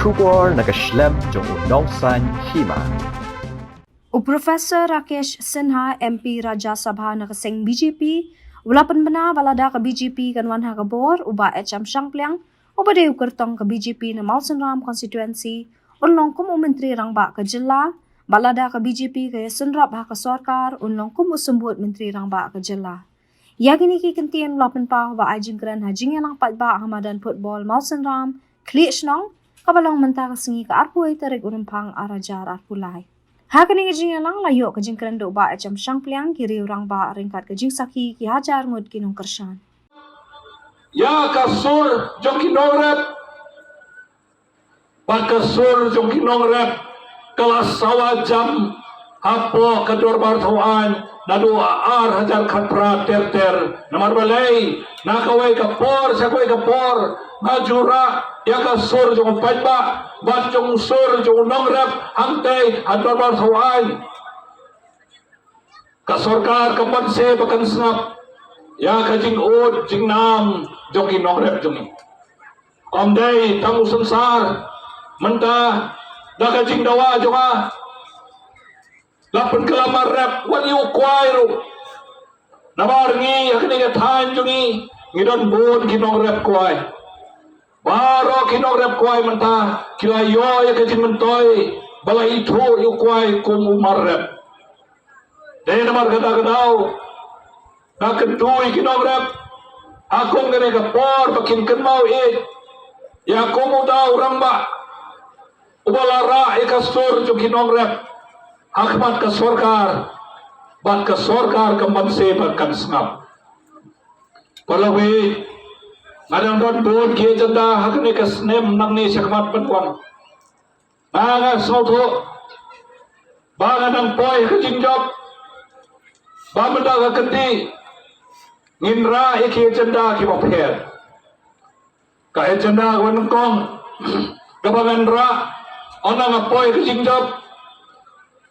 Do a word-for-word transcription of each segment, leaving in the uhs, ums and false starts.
Khubor na ka shlem jong u nongsan hima. U Professor Rakesh Sinha, M P Rajya Sabha na ka seng B J P, u la pynbna ba lada ka B J P kan wan ha ka bor, u Bah H M Shangpliang, uba dei u kyrtong ka B J P na Mawsynram constituency, un long kum u Myntri Rangbah ka jylla, ba lada ka B J P ka ïasynrop ha ka sorkar, un long kum u Symbud Myntri Rangbah ka jylla. Ïa kine ki kyntien u la pynpaw ba ai jingkren ha jingïalang paidbah ha madan football Mawsynram Khliehshnong, kaba long mynta ka sngi ka arphew tarik u Rymphang ar hajar arphew lai. Ha kane ka jingïalang la ïoh ka jingkren da u Bah H M Shangpliang, ki riew rangbah ryngkat ka jingsakhi ki hajar ngut ki nongkyrshan. Ïa ka sur jong ki nongrep, bad ka sur jong ki nongrep ka la sawa jam hapoh ka dorbar thawaiñ naduh ar hajar khatphra ter ter. Namar balei, na kawei ka por sha kawei ka por nga ju rah ïa ka sur jong u paidbah bad jong u sur jong u nongrep hangtei ha dorbar thawaiñ. Ka sorkar ka banse ba kan sngap ïa ka jingud jingnam jong ki nongrep jong ngi. Ym dei tang u synsar, mynta da ka jingdawa jong nga la pynkylla marep wat ïa u kwai ruh. Namar ngi ha kane ka thaiñ jong ngi ngi don bun ki nongrep kwai. Baroh ki nongrep kwai mynta ki la ïoh ïa ka jingmyntoi ba la ithuh ïa u kwai kum u marep. Dei namar kata ka daw nga kyntu ïa ki nongrep ha kum kane ka por ba kin kynmaw ïeit ïa kum uta u rangbah uba la rah ïa ka sur jong ki nongrep ha khmat ka sorkar, bad ka sorkar kan banse bad kan sngap. Paralok, nga dang don bun ki agenda ha kane ka snem nangne shakhmat ban wan. Nga nga sngewthuh ba nga dang poi ha ka jingjop ba mynta ka kynti ngin rah ïa ki agenda kiba pher. Ka agenda kaba nyngkong kaba ngan rah ynda nga poi ha ka jingjop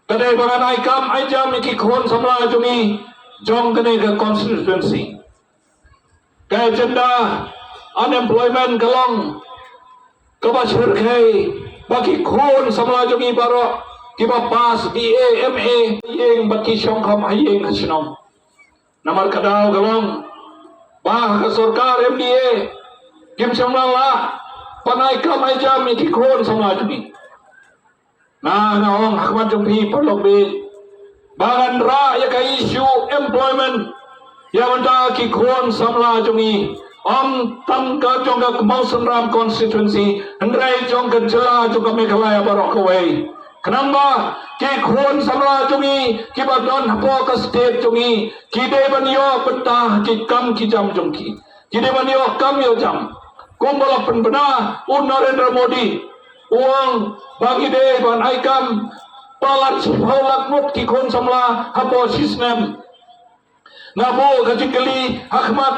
ka dei ba ngan ai kam ai jam ïa ki khun samla jong ngi jong kane ka constituency. Ka agenda unemployment ka long kaba shyrkhei ba ki khun samla jong ngi baroh kiba pass B A, M A ha ïing bad ki shong kham ha ïing ha shnong. Namar ka daw ka long ba ha ka sorkar M D A kim shym la lah ban ai kam ai jam ïa ki khun samla jong ngi. Nga nga ong ha khmat jong phi paralok, ba ngan rah ïa ka issue employment ïa bynta ki khun samla jong ngi, ym tang ka jong ka Mawsynram constituency hynrei jong ka jylla jong ka Meghalaya baroh kawei. Khnang ba ki khun samla jong ngi kiba don hapoh ka state jong ngi ki dei ban ïoh bynta ha ki kam ki jam jong ki. Ki dei ban ïoh kam ïoh jam. Kumba la pynbna u Narendra Modi, u ong ba ngi dei ban ai kam palat shiphew lak ngut ki khun samla hapoh shi snem. Nga buh ka jingkylli ha khmat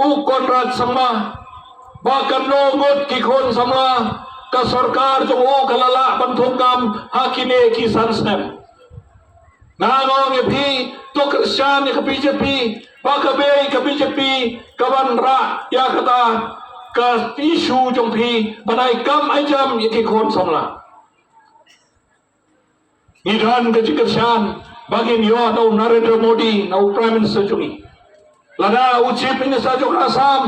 u Conrad Sangma ba katno ngut ki khun samla ka sorkar jong u ka la lah ban thung kam ha kine ki san snem. Nga ong ïa phi, to kyrshan ïa ka B J P ba ka bei ka B J P ka ban rah ïa kata ka issue jong phi ban ai kam ai jam ïa ki khun samla. Ngi don ka jingkyrshan ba ngin ïoh na u Narendra Modi na u Prime Minister jong ngi. Lada u Chief Minister jong ka Assam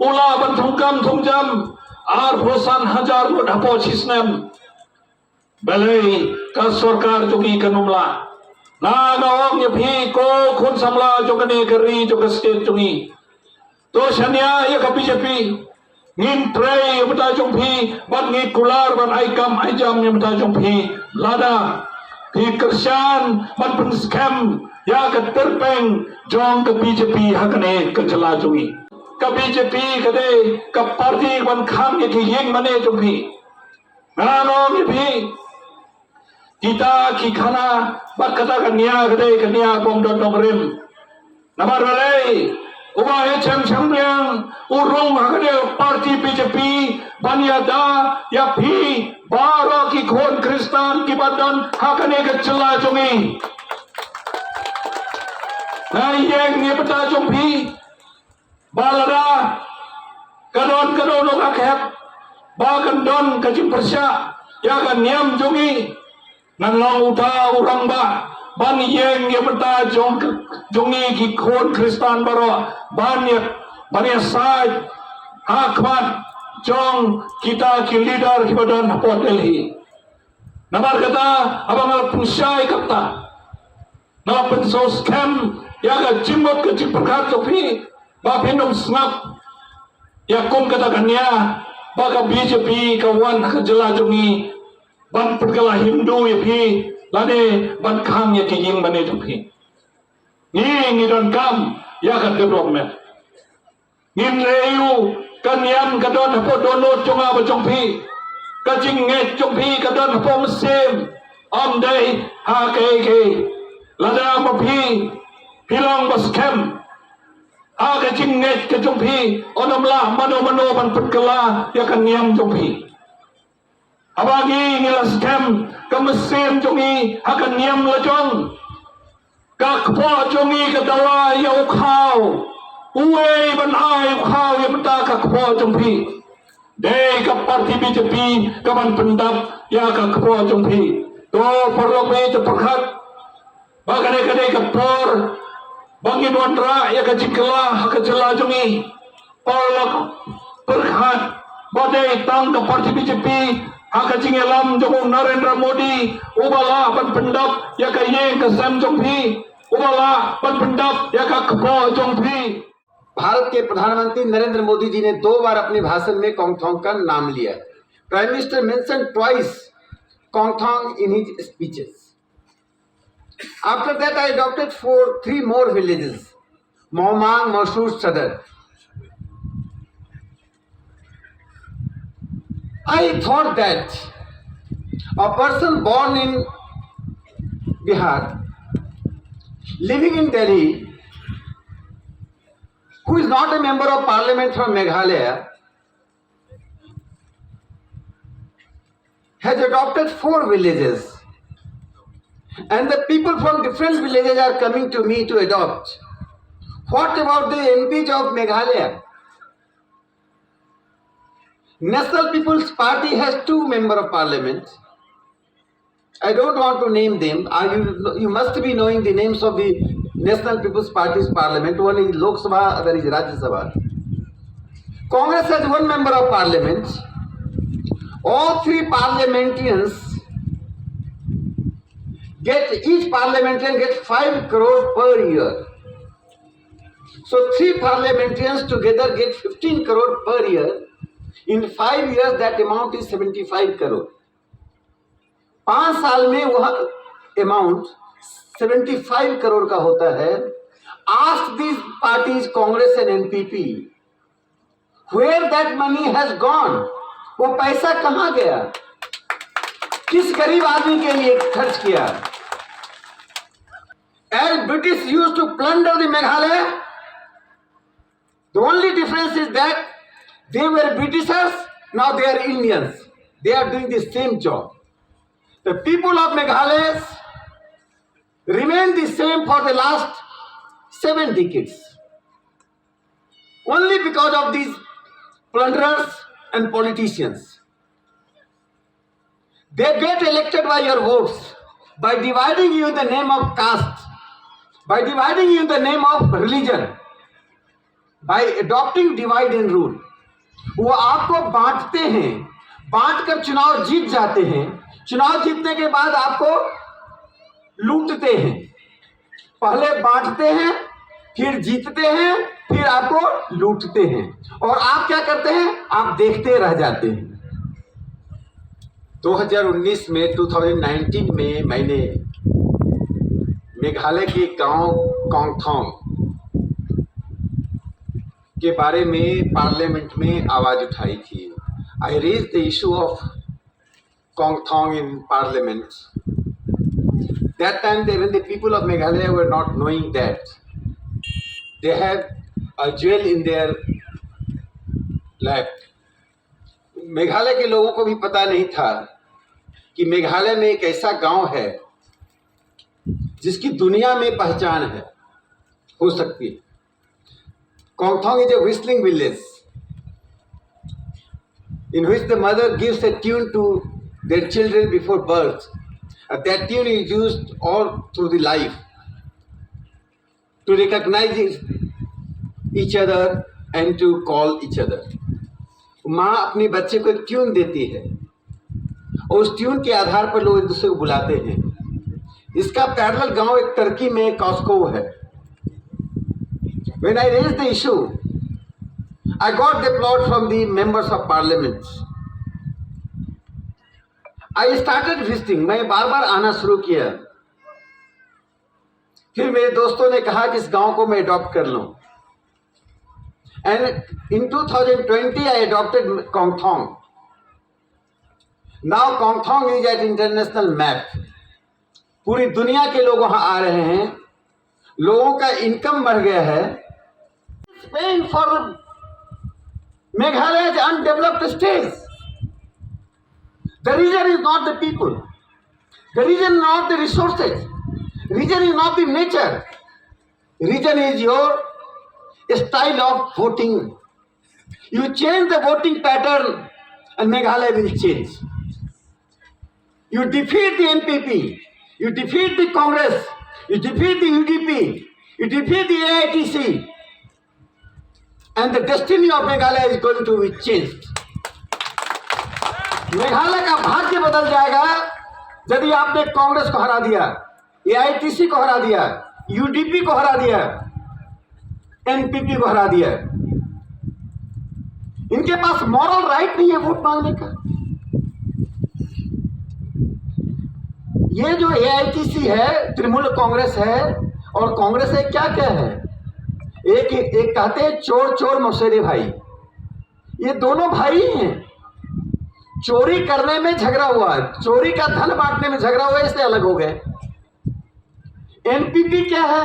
u lah ban thung kam thung jam arphew san hajar ngut hapoh shi snem. Balei ka sorkar jong ngi kan ym lah? Nga nga ong ïa phi ko khun samla jong kane ka ri jong ka state jong ngi, to shaniah ïa ka B J P. Ngin trei ïa bynta jong phi bad ngi kular ban ai kam ai jam ïa bynta jong phi lada phi kyrshan ban pynskhem ïa ka tyrpeng jong ka B J P ha kane ka jylla jong ngi. Ka B J P ka dei ka party ban khang ïa ki ïing mane jong phi. Nga nga ong ïa phi, kita ki khana bad kata ka nia ka dei ka nia bym don nongrim. Namar balei? U Bah H M Shangpliang u rung ha kane ka party B J P ban ïada ïa phi baroh ki khun Khristan kiba don ha kane ka jylla jong ngi. Nga ïeng ïa bynta jong phi ba lada ka don ka don ka khep ba kan don ka jingpyrshah ïa ka niam jong ngi. Ngan long uta u rangbah ban ïeng ïa bynta jong, jong ngi ki khun Khristan baroh, ban ïa, ban ïasaid ha khmat jong kita ki leader kiba don hapoh Delhi. Namar kata, haba nga la pynshai kata, nga la pynsngewskhem ïa ka jingmut ka jingpyrkhat jong phi, ba phin ym sngap ïa kum kata ka nia ba ka B J P ka wan ha ka jylla jong ngi ban pynkylla Hindu ïa phi, lane ban khang ïa ki ïing mane jong phi. Ngi, ngi donkam ïa ka development. Ngim leh aiu, ka niam ka don hapoh dohnud jong nga bad jong phi. Ka jingngeit jong phi ka don hapoh mynsiem. Ym dei ha kaei kaei. Lada ma phi, phi long ba skhem ha ka jingngeit ka jong phi, un ym lah mano mano ban pynkylla ïa ka niam jong phi. Haba ngi, ngi la skhem, ka mynsiem jong ngi ha ka niam la jong. Ka kpoh jong ngi ka dawa ïa u khaw. Uei ban ai u khaw ïa bynta ka kpoh jong phi? Dei ka party B J P ka ban pyndap ïa ka kpoh jong phi. To paralok, ngi te pyrkhat ba kane ka dei ka por ba ngin wanrah ïa ka jingkylla ha ka jylla jong ngi. Paralok, pyrkhat ba dei tang ka party B J P ha ka jingïalam jong u Narendra Modi uba lah ban pyndap ïa ka ïing ka sem jong phi, uba lah ban pyndap ïa ka kpoh jong phi. भारत के प्रधानमंत्री नरेंद्र मोदी जी ने दो बार अपने भाषण में कॉन्गथोंग का नाम लिया। Prime Minister mentioned twice Kongthong in his speeches. After that, I adopted four, three more villages, Mohmang, Mashur, Sadar. I thought that a person born in Bihar, living in Delhi, who is not a member of parliament from Meghalaya, has adopted four villages, and the people from different villages are coming to me to adopt. What about the M Ps of Meghalaya? National People's Party has two member of parliament. I don't want to name them. Uh, you, you must be knowing the names of the National People's Party's parliament. One is Lok Sabha, other is Rajya Sabha. Congress has one member of parliament. All three parliamentarians get, each parliamentarian gets five crore per year. So three parliamentarians together get fifteen crore per year. In five years, that amount is seventy-five crore. पांच साल में वह अमाउंट सेवेंटी फाइव करोड़ का होता है। Ask these parties, Congress and N P P, where that money has gone? वो पैसा कहाँ गया, किस गरीब आदमी के लिए खर्च किया? As British used to plunder the Meghalaya, the only difference is that they were Britishers, now they are Indians. They are doing the same job. The people of Meghalaya remain the same for the last seven decades. Only because of these plunderers and politicians. They get elected by your votes, by dividing you in the name of caste, by dividing you in the name of religion, by adopting divide and rule. वो आपको बांटते हैं, बांट कर चुनाव जीत जाते हैं, चुनाव जीतने के बाद आपको लूटते हैं। पहले बांटते हैं, फिर जीतते हैं, फिर आपको लूटते हैं, और आप क्या करते हैं, आप देखते रह जाते हैं। दो हज़ार उन्नीस में, ट्वेंटी नाइनटीन में मैंने मेघालय के गांव कॉन्गथोंग के बारे में पार्लियामेंट में आवाज उठाई थी। I raised the issue of Kongthong in parliament. That time, even the people of Meghalaya were not knowing that they have a jewel in their lap. मेघालय के लोगों को भी पता नहीं था कि मेघालय में एक ऐसा गांव है जिसकी दुनिया में पहचान है, हो सकती है। Kongthong is a whistling village. in which the mother gives a tune to their children before birth. And that tune is used all through the life to recognize each other and to call each other. माँ अपने बच्चे को एक ट्यून देती है और उस ट्यून के आधार पर लोग एक दूसरे को बुलाते हैं। इसका पैरेलल गांव एक टर्की में कॉस्को है। When I raised the issue, I got the applaud from the members of parliament. I started visiting, मैं बार बार आना शुरू किया। फिर मेरे दोस्तों ने कहा कि इस गांव को मैं अडॉप्ट कर लूं। And in two thousand twenty I adopted Kongthong. Now Kongthong is at international map. पूरी दुनिया के लोग वहां आ रहे हैं, लोगों का इनकम बढ़ गया है। Paying for Meghalaya is undeveloped state. The reason is not the people. The reason is not the resources. Reason is not the nature. Reason is your style of voting. You change the voting pattern and Meghalaya will change. You defeat the N P P, you defeat the Congress, you defeat the U D P, you defeat the A I T C, and the destiny of Meghalaya is going to be changed. मेघालय का भाग्य बदल जाएगा यदि आपने कांग्रेस को हरा दिया, एआईटीसी को हरा दिया, यूडीपी को हरा दिया, एनपीपी को हरा दिया। इनके पास मॉरल राइट नहीं है वोट मांगने का। ये जो एआईटीसी है, तृणमूल कांग्रेस है, और कांग्रेस है, क्या क्या है? एक एक कहते हैं चोर चोर मौसेरे भाई, ये दोनों भाई हैं। चोरी करने में झगड़ा हुआ, चोरी का धन बांटने में झगड़ा हुआ, इसलिए अलग हो गए। एनपीपी क्या है?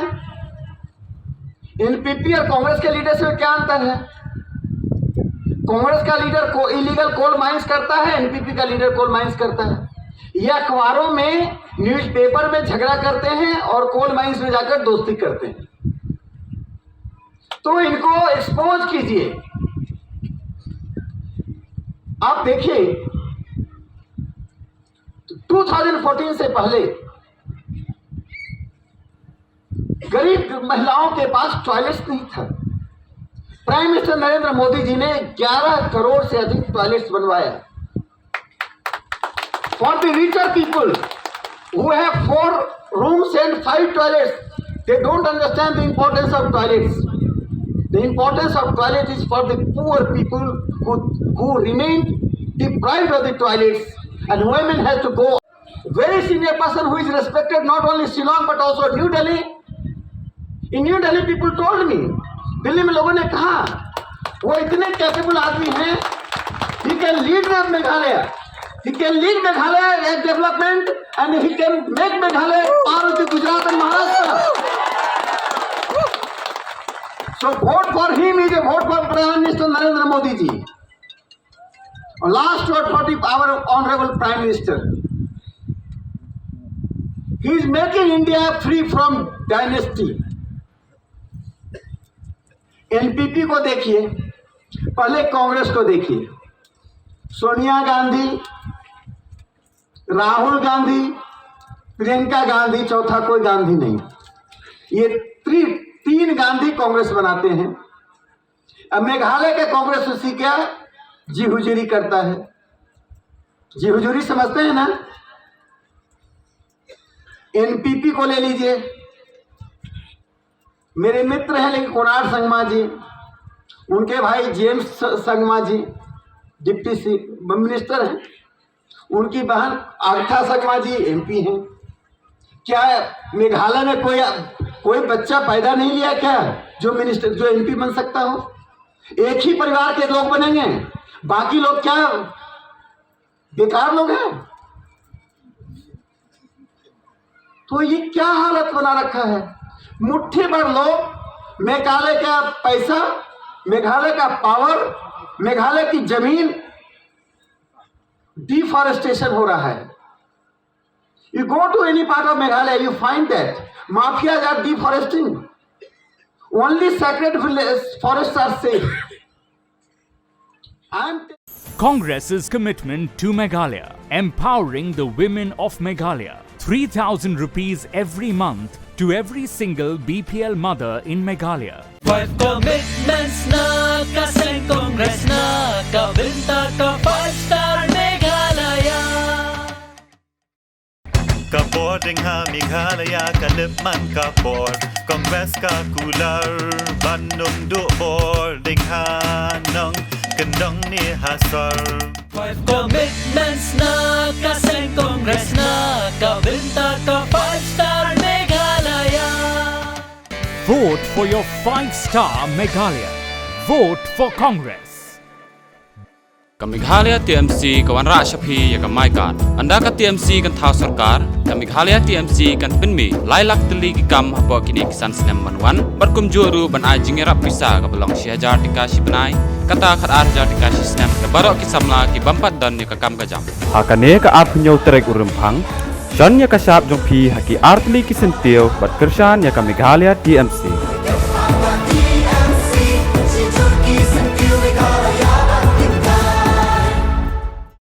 एनपीपी और कांग्रेस के लीडर्स में क्या अंतर है? कांग्रेस का लीडर को इलीगल कोल माइंस करता है, एनपीपी का लीडर कोल माइंस करता है। ये अखबारों में, न्यूज़पेपर में झगड़ा करते हैं और कोल माइंस में जाकर दोस्ती करते हैं। तो इनको एक्सपोज कीजिए। आप देखिए, दो हज़ार चौदह से पहले गरीब महिलाओं के पास टॉयलेट्स नहीं था। प्राइम मिनिस्टर नरेंद्र मोदी जी ने ग्यारह करोड़ से अधिक टॉयलेट्स बनवाया। For the richer people who have four rooms and five toilets, they don't understand the importance of toilets. The importance of toilet is for the poor people who, who remain deprived of the toilets, and women has to go. Very senior person who is respected not only Shillong but also New Delhi. In New Delhi, people told me, दिल्ली में लोगों ने कहा, वो इतने कैपेबल आदमी हैं, he can lead the Meghalaya, he can lead Meghalaya as development and he can make Meghalaya par of the Gujarat and Maharashtra. So vote for him is a vote for Prime Minister Narendra Modi ji. Last word for the, our honorable Prime Minister. He is making India free from dynasty. एनपीपी को देखिए, पहले कांग्रेस को देखिए, सोनिया गांधी, राहुल गांधी, प्रियंका गांधी, चौथा कोई गांधी नहीं। ये त्री-, तीन गांधी कांग्रेस बनाते हैं। अब मेघालय का कांग्रेस उसी क्या जी हुजूरी करता है। जी हुजूरी समझते हैं ना? एनपीपी को ले लीजिए, मेरे मित्र हैं लेकिन कोनार संगमा जी, उनके भाई जेम्स स-, संगमा जी डिप्टी सी-, मिनिस्टर हैं, उनकी बहन आगथा संगमा जी एमपी हैं। क्या मेघालय में कोई, कोई बच्चा पैदा नहीं लिया क्या जो मिनिस्टर, जो एमपी बन सकता हो? एक ही परिवार के लोग बनेंगे, बाकी लोग क्या बेकार लोग हैं? तो ये क्या हालत बना रखा है? मुट्ठी भर लोग मेघालय का पैसा, मेघालय का पावर, मेघालय की जमीन, डिफॉरेस्टेशन हो रहा है। You go to any part of Meghalaya, you find that mafias are deforesting. Only sacred village forests are safe. I am Congress's commitment to Meghalaya, empowering the women of Meghalaya. Three thousand rupees every month to every single B P L mother in Meghalaya. Five commitments na ka seng Congress na ka bynta ka five star Meghalaya. Ka bor ding ha Meghalaya ka lip man ka bor. Congress ka kular ban nung du bor ding ha nong kendong ni ha sor. Five commitments na ka seng Congress na ka bynta ka five star Meghalaya. Vote for your five star Meghalaya. Vote for Congress. Ka Meghalaya T M C ka wanrah sha phi ïa ka MyKad. Ynda ka T M C kan thaw sorkar, ka Meghalaya T M C kan pynmih lai lak tylli ki kam hapoh kine ki san snem ban wan, bad kumjuh ruh ban ai jingïarap pisa kaba long shi hajar tyngka shi bnai, kata khatar hajar tyngka shi snem, da baroh ki samla ki bym pat don ïa ka kam ka jam. Ha kane ka arphew tarik u Rymphang, shon ïa ka shap jong phi ha ki artylli ki syntiew bad kyrshan ïa ka Meghalaya T M C.